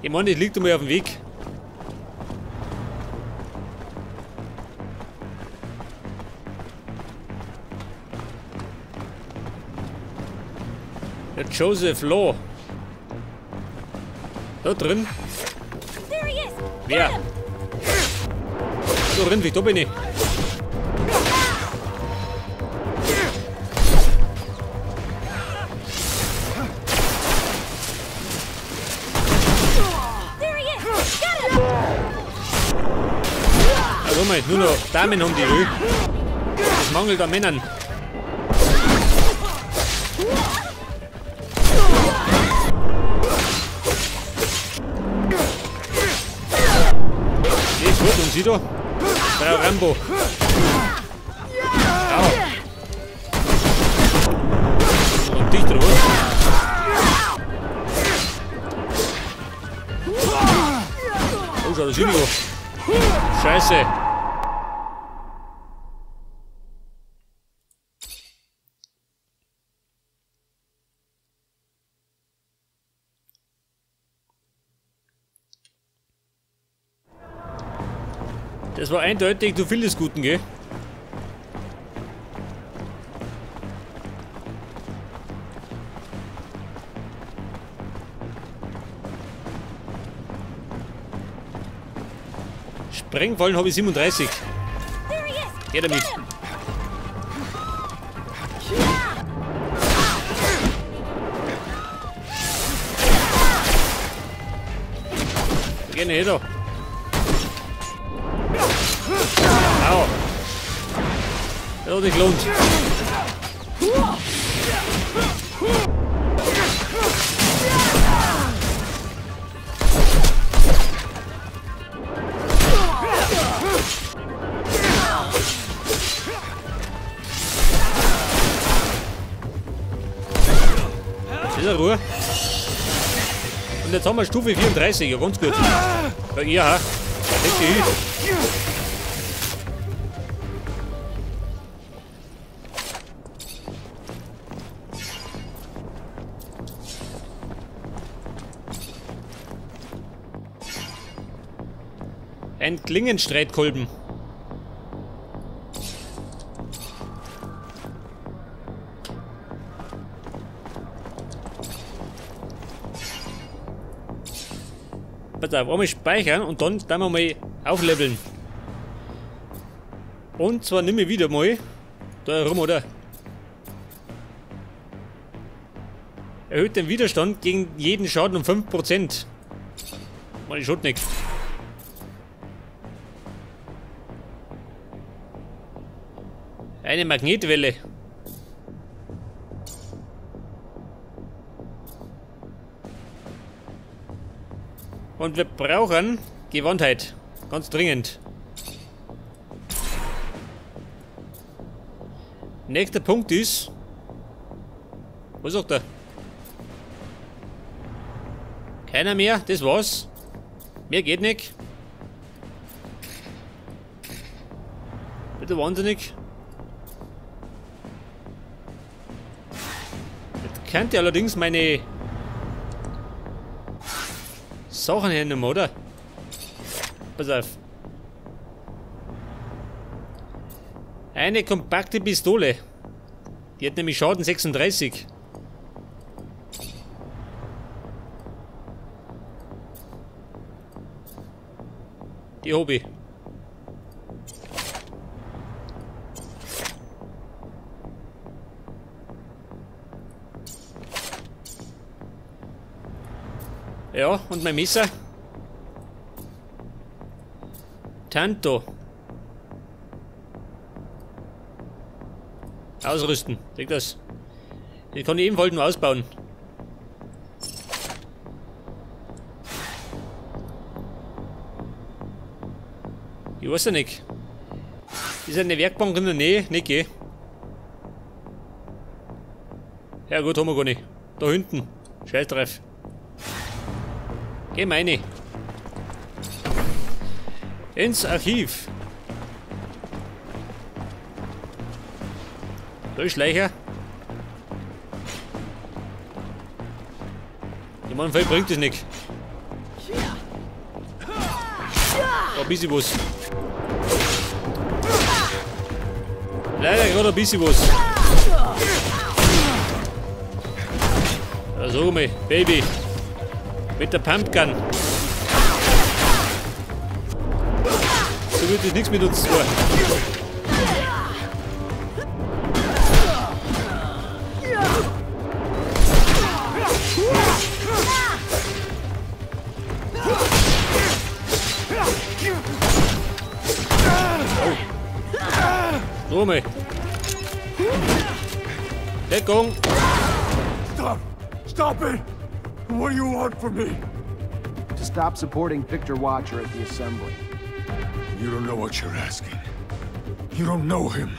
Ich meine, das liegt einmal auf dem Weg. Der Joseph Law. Da drin. Wer? Da drin, wie da bin ich. Also mal, nur noch Damen haben die Ruhe. Es mangelt an Männern. Gut, und sie da? Frau Rambo. Au. Und dich drauf. Oh, schau, das ist noch. Scheiße. Das war eindeutig zu viel des Guten, gell? Sprengfallen habe ich 37. Geh damit. Geh nicht da. Au. Das hat sich gelohnt. Das ist eine Ruhe. Und jetzt haben wir Stufe 34, ja ganz gut. Ja, ja. Ein Klingenstreitkolben. Pass auf, einmal speichern und dann wir mal aufleveln. Und zwar nimm ich wieder mal da herum, oder? Erhöht den Widerstand gegen jeden Schaden um 5%. Mann, ich schaut nicht. Eine Magnetwelle. Und wir brauchen Gewandtheit. Ganz dringend. Nächster Punkt ist... Was sagt er? Keiner mehr, das war's. Mehr geht nicht. Bitte wahnsinnig. Jetzt könnte allerdings meine Sachen hernehmen, oder? Pass auf. Eine kompakte Pistole. Die hat nämlich Schaden 36. Die Hobby. Ja, und mein Messer. Tanto. Ausrüsten. Seht das? Ich kann die ebenfalls nur ausbauen. Ich weiß ja nicht. Ist eine Werkbank in der Nähe? Nicht, gell? Ja gut, haben wir gar nicht. Da hinten. Scheiß drauf. Geh meine. Ins Archiv. Da ist Schleicher. In meinem Fall bringt das nichts. Ein bisschen was. Leider gerade ein bisschen was. Ja, sag mal, Baby. Mit der Pumpgun. So wird das nichts mit uns tun. So mal. Deckung. Stop! Stop it! What do you want from me? To stop supporting Victor Watcher at the assembly. You don't know what you're asking. You don't know him.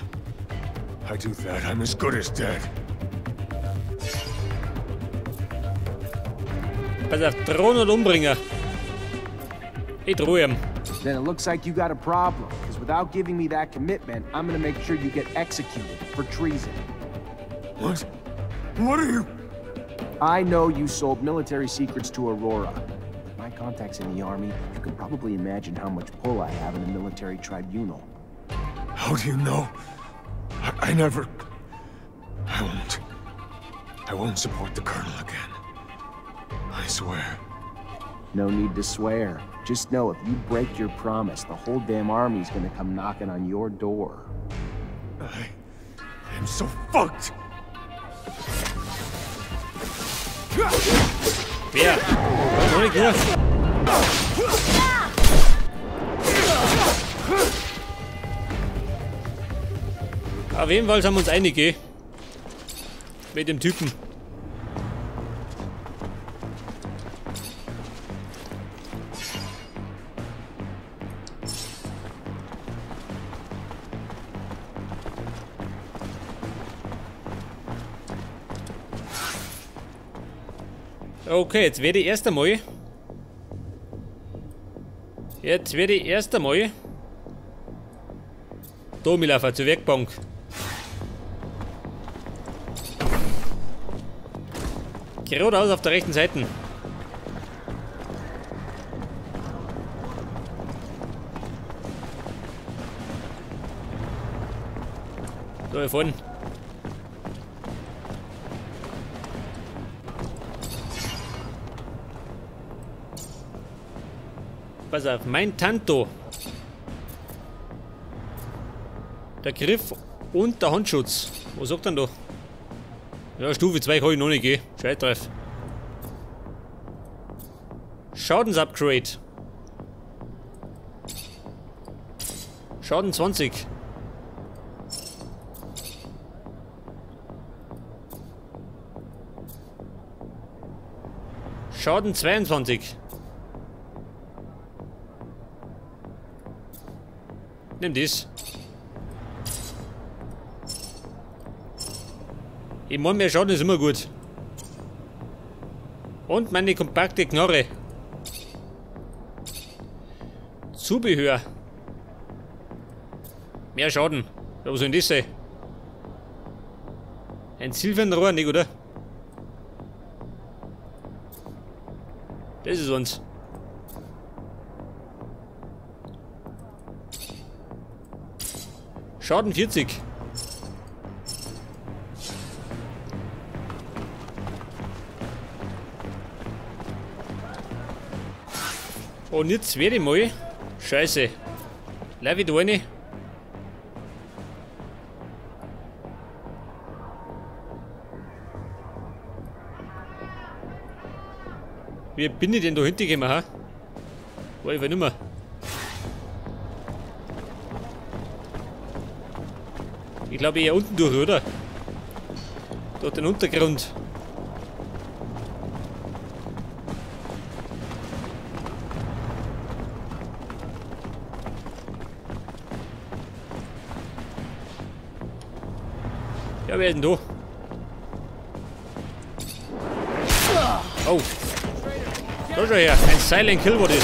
I do that, I'm as good as dead. Pass auf, drohen und umbringen. Ich drohe ihm. Then it looks like you got a problem, because without giving me that commitment, I'm gonna make sure you get executed for treason. What? What are you? I know you sold military secrets to Aurora. With my contacts in the army, you can probably imagine how much pull I have in a military tribunal. How do you know? I never... I won't. I won't support the Colonel again. I swear. No need to swear. Just know if you break your promise, the whole damn army's gonna come knocking on your door. I am so fucked! Wer? Noch nicht nur. Auf jeden Fall sind wir uns einig, eh? Mit dem Typen. Okay, jetzt werde ich erst einmal. Jetzt werde ich erst einmal. Da mitlaufen zur Werkbank. Geradeaus auf der rechten Seite. Da hier vorne. Pass auf, mein Tanto. Der Griff und der Handschutz. Was sagt denn da? Ja, Stufe 2 kann ich noch nicht gehen. Scheiß drauf. Schadensupgrade. Schaden 20. Schaden 22. Nimm das. Ich meine, mehr Schaden ist immer gut. Und meine kompakte Knarre. Zubehör. Mehr Schaden. Ja, was soll denn das sein? Ein silberner Rohr, nicht, oder? Das ist uns. Schaden 40. Und jetzt werde ich mal. Scheiße. Lauf ich da rein? Wie bin ich denn da hingekommen, ha? War ich nicht mehr. Ich glaube eher unten durch, oder? Durch den Untergrund. Ja, wer ist denn da? Oh. Da schau her, ein Silent Kill war das.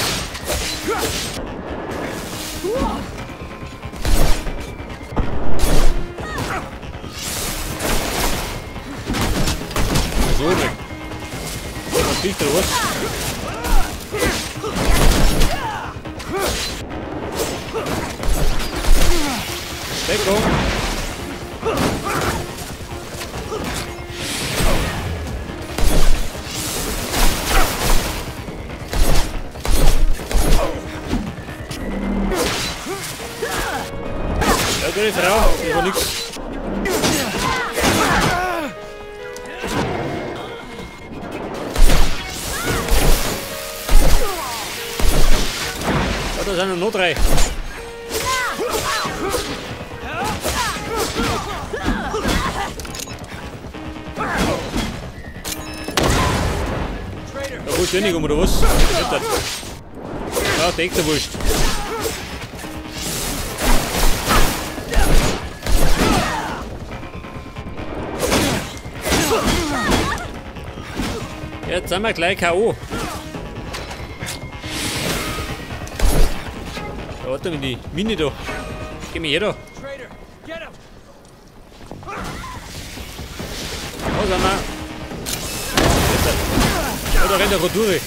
So, ne. Was kriegt er was? Deckung. Ja, gute Frau, das war nix. Ja, da sind noch drei. Da holst du nicht um, oder was? Ja, deckt der Wurst. Jetzt sind wir gleich K.O. Da warte mal, die Mine da. Geh mir her da. Da sind wir. Oh, da rennt er gerade durch.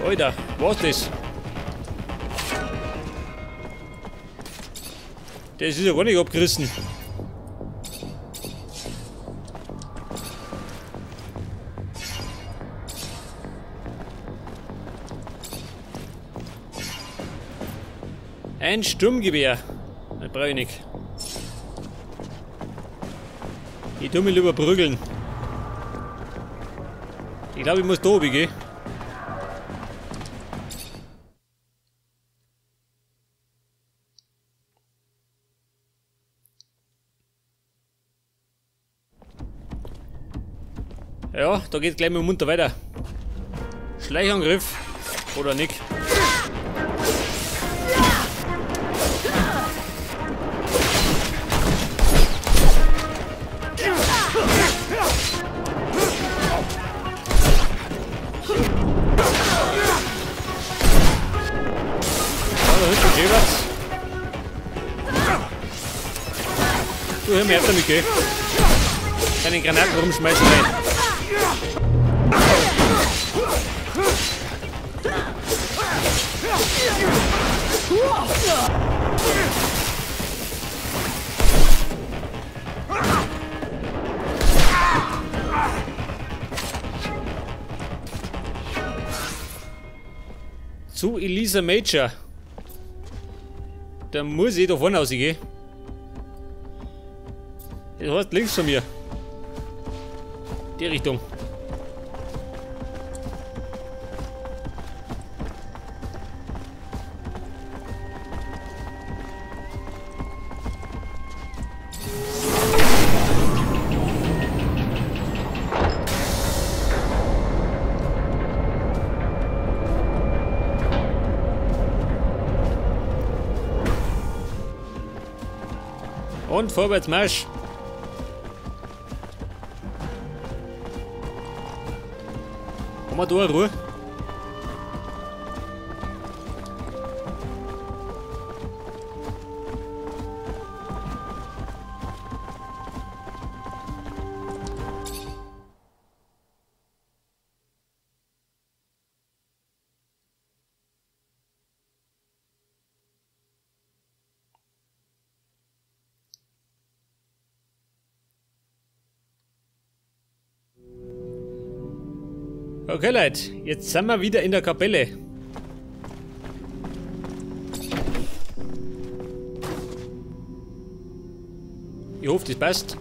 Alter, was ist das? Das ist ja gar nicht abgerissen. Ein Sturmgewehr. Das brauche ich nicht. Ich tue mich lieber prügeln. Ich glaube, ich muss da oben gehen. Ja, da geht gleich mit dem munter weiter. Schleichangriff oder nicht. Ja, da hinten schebert's. Du, hör mir auf damit, gell? Deine Granaten rumschmeißen rein. Zu Eliza Major. Da muss ich da vorne rausgehen. Das heißt links von mir. Die Richtung. Und vorwärts Marsch! Haben wir da eine Ruhe? Okay, Leute, jetzt sind wir wieder in der Kapelle. Ich hoffe, das passt.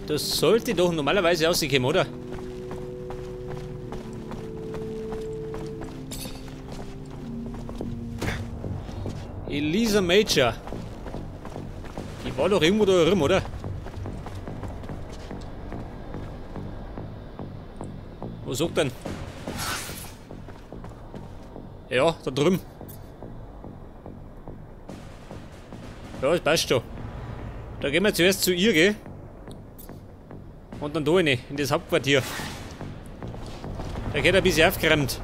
Das sollte doch normalerweise rauskommen, oder? Eliza Major. Die war doch irgendwo da rum, oder? Wo sagt denn? Ja, da drüben. Ja, das passt schon. Da gehen wir zuerst zu ihr, gell? Und dann da rein, in das Hauptquartier. Der geht ein bisschen aufgeräumt.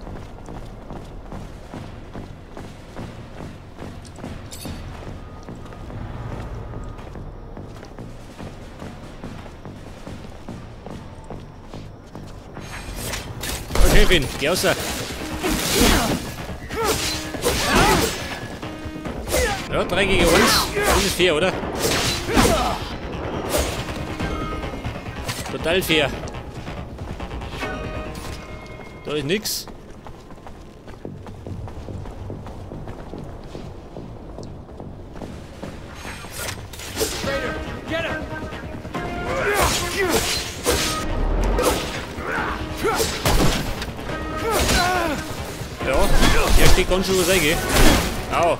Oh, Chefin, geh raus. Ja, 3 gegen 1. Das ist fair, oder? Total fair. Da ist nix. Ja, der steht ganz schön was rein. Au.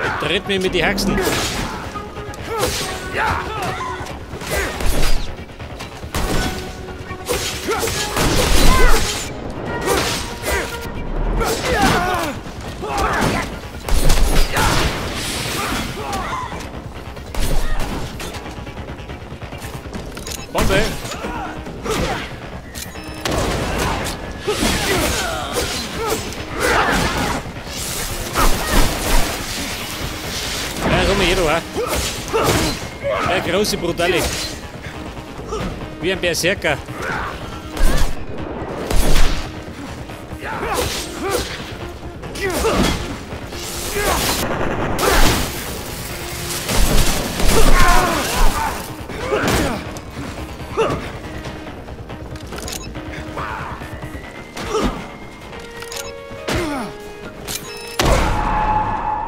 Er tritt mir mit die Haxen. Bombe! Ja, komm her, du, Der große Brutale. Wie ein Berserker.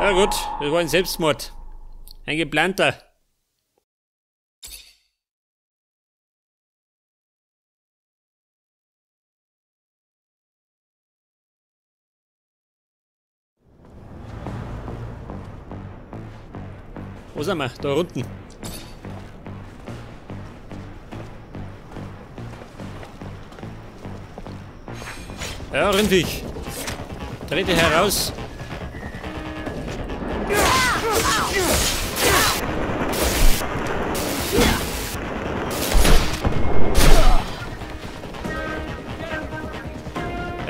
Ja gut, das war ein Selbstmord. Ein geplanter. Wo sind wir? Da unten. Ja, Rindviech. Trete heraus.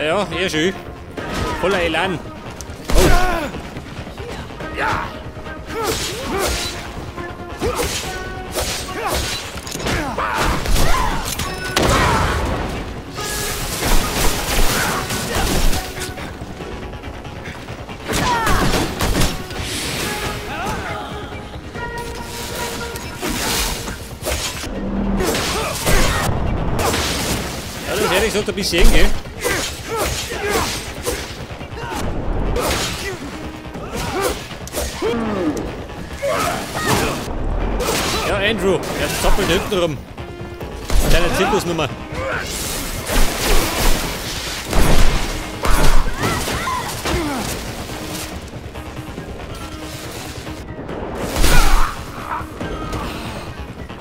Ja, eher schön. Voller Elan. Oh. Ja, das ist ehrlich gesagt ein bisschen eng, gell? Ja, Andrew, er zappelt hinten rum. Deine Zirkusnummer.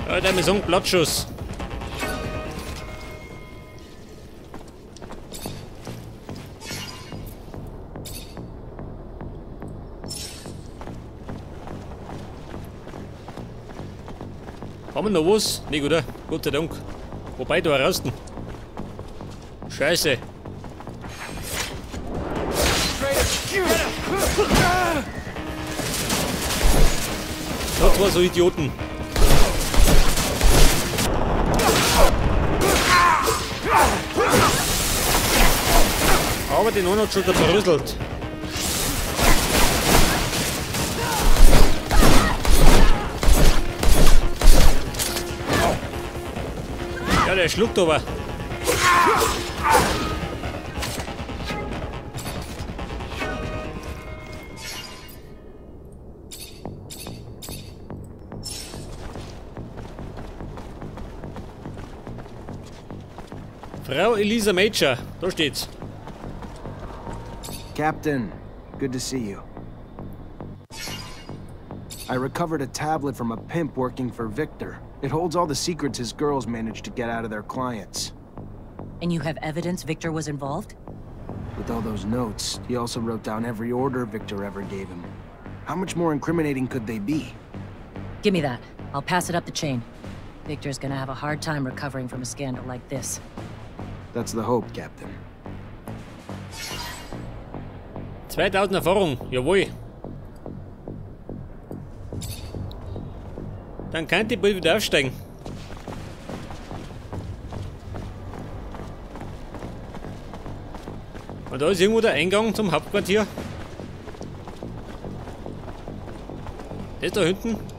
Ja, der ist ein Blattschuss. Haben wir noch was? Nicht, oder? Gott sei Dank. Wobei, da raus. Scheiße. Noch zwei so Idioten. Aber den einen hat schon zerbröselt. Ja, der schluckt aber. Frau Elisa Major, da steht's. Captain, good to see you. I recovered a tablet from a pimp working for Victor. It holds all the secrets his girls managed to get out of their clients. And you have evidence Victor was involved? With all those notes, he also wrote down every order Victor ever gave him. How much more incriminating could they be? Give me that. I'll pass it up the chain. Victor's gonna have a hard time recovering from a scandal like this. That's the hope, Captain. 2000 Erfahrung, jawohl. Dann kann die bald wieder aufsteigen. Und da ist irgendwo der Eingang zum Hauptquartier. Das da hinten.